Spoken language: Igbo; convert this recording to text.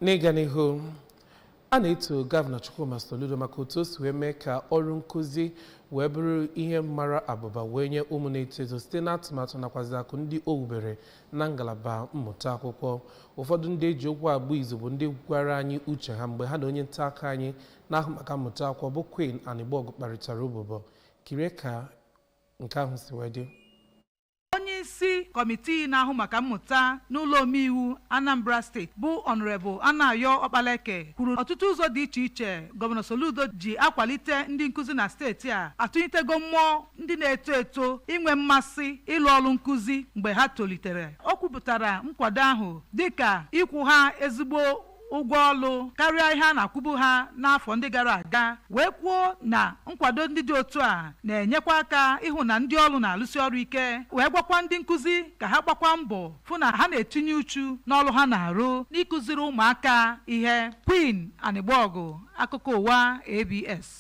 N'ịga n'ihu, a na-eto Gọvanọ Chukwuma Soludo maka otu o si wee mee ka ọrụ nkụzi wee bụrụ ihe mara abụba wee nye ụmụ na-eto eto site n'atụmatụ nakwazi akụ ndị o wubere na ngalaba mmụta akwụkwọ. Ụfọdụ ndị eji okwu agba izu bụ ndị gwara anyị uche ha mgbe ha na onye nta akụkọ anyị na-ahụ maka mmụta akwụkwọ bụ Queen Anigbogu kparịtara ụbụbọ. Kirie ka nke ahụ si wee dị. Onye isi kọmitii na-ahụ maka mmụta n'ụlọ omeiwu Anambra Steeti bụ Honourable Anayo Ọkpaleke kwuru ọtụtụ ụzọ dị iche iche Gọvanọ Soludo ji akwalite ndị nkụzi na steeti a atụnyetego mmụọ ndị na-eto eto inwe mmasị ịlụ ọrụ nkụzi mgbe ha tolitere. O kwupụtara nkwado ahụ dịka ịkwụ ha ezigbo ụgwọ ọlụ karịa ihe a na-akwụbu ha n'afọ ndị gara aga, wee kwuo na nkwado ndị dị otu a na-enyekwa aka ịhụ na ndị ọrụ na-alụsi ọrụ ike, wee gwakwa ndị nkụzi ka ha gbakwa mbọ fụ na ha na-etinye uchu n'ọrụ ha na-arụ n'ịkụziri ụmụaka ihe. Queen Anigbogu, akụkọ ụwa ABS.